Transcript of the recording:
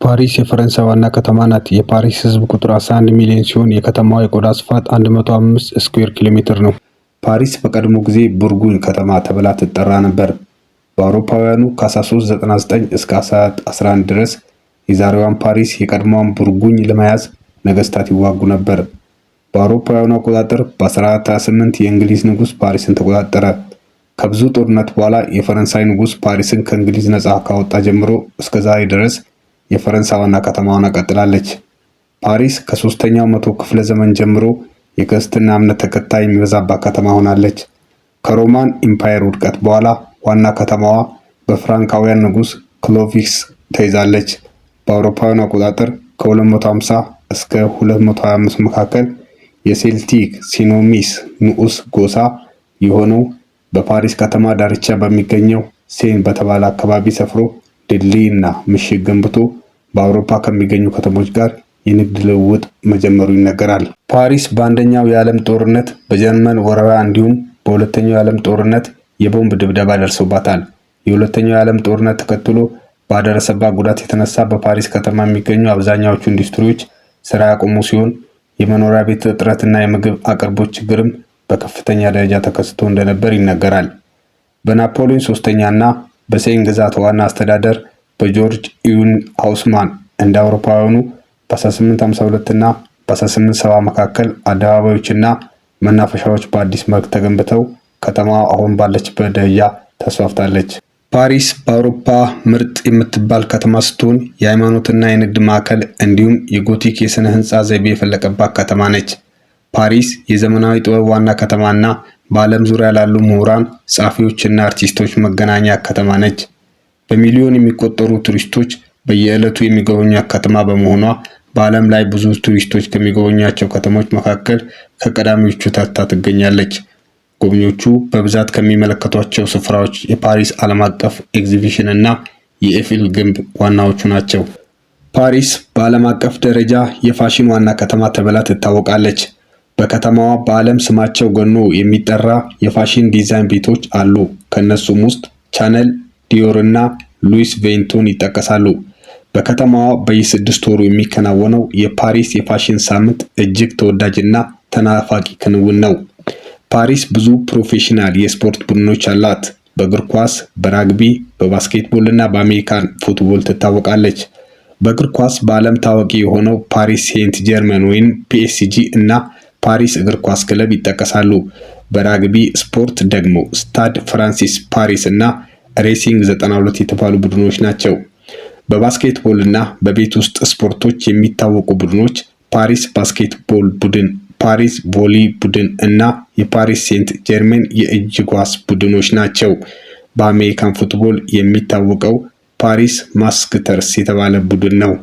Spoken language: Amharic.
ፓሪስ የፈረንሳይ ዋና ከተማ ናት። የፓሪስ ሕዝብ ቁጥር 11 ሚሊዮን ሲሆን የከተማዋ የቆዳ ስፋት 105 ስኩዌር ኪሎ ሜትር ነው። ፓሪስ በቀድሞ ጊዜ ቡርጉኝ ከተማ ተብላ ትጠራ ነበር። በአውሮፓውያኑ ከ1399 እስከ 1411 ድረስ የዛሬዋን ፓሪስ የቀድሞዋን ቡርጉኝ ለመያዝ ነገስታት ይዋጉ ነበር። በአውሮፓውያኑ አቆጣጠር በ1428 የእንግሊዝ ንጉስ ፓሪስን ተቆጣጠረ። ከብዙ ጦርነት በኋላ የፈረንሳይ ንጉስ ፓሪስን ከእንግሊዝ ነፃ ካወጣ ጀምሮ እስከ ዛሬ ድረስ የፈረንሳይ ዋና ከተማ ሆና ቀጥላለች። ፓሪስ ከሶስተኛው መቶ ክፍለ ዘመን ጀምሮ የክርስትና እምነት ተከታይ የሚበዛባት ከተማ ሆናለች። ከ Roman Empire ውድቀት በኋላ ዋና ከተማዋ በፍራንካውያን ንጉስ ክሎቪስ ተይዛለች። በአውሮፓውያኑ አቆጣጠር ከ250 እስከ 225 መካከል የሴልቲክ ሴኖኒስ ንዑስ ጎሳ የሆነው በፓሪስ ከተማ ዳርቻ በሚገኘው ሴን በተባለ አካባቢ ሰፍሮ ድልድይና ምሽግ ገንብቶ በአውሮፓ ከሚገኙ ከተሞች ጋር የንግድ ልውውጥ መጀመሩ ይነገራል። ፓሪስ በአንደኛው የዓለም ጦርነት በጀርመን ወረራ እንዲሁም በሁለተኛው የዓለም ጦርነት የቦምብ ድብደባ ደርሶባታል። የሁለተኛው የዓለም ጦርነት ተከትሎ ባደረሰባት ጉዳት የተነሳ በፓሪስ ከተማ የሚገኙ አብዛኛዎቹ ኢንዱስትሪዎች ስራ ያቆሙ ሲሆን የመኖሪያ ቤት እጥረትና የምግብ አቅርቦት ችግርም በከፍተኛ ደረጃ ተከስቶ እንደነበር ይነገራል። በናፖሊዮን ሶስተኛና በሴን ግዛት ዋና አስተዳደር በጆርጅ ኢዩን ሃውስማን እንደ አውሮፓውያኑ በ1852 እና በ1870 መካከል አደባባዮችና መናፈሻዎች በአዲስ መልክ ተገንብተው ከተማዋ አሁን ባለችበት ደረጃ ተስፋፍታለች። ፓሪስ በአውሮፓ ምርጥ የምትባል ከተማ ስትሆን የሃይማኖትና የንግድ ማዕከል እንዲሁም የጎቲክ የስነ ህንፃ ዘይቤ የፈለቀባት ከተማ ነች። ፓሪስ የዘመናዊ ጥበብ ዋና ከተማና በዓለም ዙሪያ ላሉ ምሁራን፣ ጸሐፊዎችና አርቲስቶች መገናኛ ከተማ ነች። በሚሊዮን የሚቆጠሩ ቱሪስቶች በየዕለቱ የሚጎበኟት ከተማ በመሆኗ በዓለም ላይ ብዙ ቱሪስቶች ከሚጎበኟቸው ከተሞች መካከል ከቀዳሚዎቹ ተርታ ትገኛለች። ጎብኚዎቹ በብዛት ከሚመለከቷቸው ስፍራዎች የፓሪስ ዓለም አቀፍ ኤግዚቢሽን እና የኤፍል ግንብ ዋናዎቹ ናቸው። ፓሪስ በዓለም አቀፍ ደረጃ የፋሽን ዋና ከተማ ተብላ ትታወቃለች። በከተማዋ በዓለም ስማቸው ገኖ የሚጠራ የፋሽን ዲዛይን ቤቶች አሉ። ከእነሱም ውስጥ ቻነል፣ ዲዮር እና ሉዊስ ቬንቶን ይጠቀሳሉ። በከተማዋ በየስድስት ወሩ የሚከናወነው የፓሪስ የፋሽን ሳምንት እጅግ ተወዳጅና ተናፋቂ ክንውን ነው። ፓሪስ ብዙ ፕሮፌሽናል የስፖርት ቡድኖች አላት። በእግር ኳስ፣ በራግቢ፣ በባስኬትቦል እና በአሜሪካን ፉትቦል ትታወቃለች። በእግር ኳስ በዓለም ታዋቂ የሆነው ፓሪስ ሴንት ጀርመን ወይም ፒኤስጂ እና ፓሪስ እግር ኳስ ክለብ ይጠቀሳሉ። በራግቢ ስፖርት ደግሞ ስታድ ፍራንሲስ ፓሪስ እና ሬሲንግ 92 የተባሉ ቡድኖች ናቸው። በባስኬትቦል እና በቤት ውስጥ ስፖርቶች የሚታወቁ ቡድኖች ፓሪስ ባስኬትቦል ቡድን፣ ፓሪስ ቮሊ ቡድን እና የፓሪስ ሴንት ጀርሜን የእጅ ኳስ ቡድኖች ናቸው። በአሜሪካን ፉትቦል የሚታወቀው ፓሪስ ማስክተርስ የተባለ ቡድን ነው።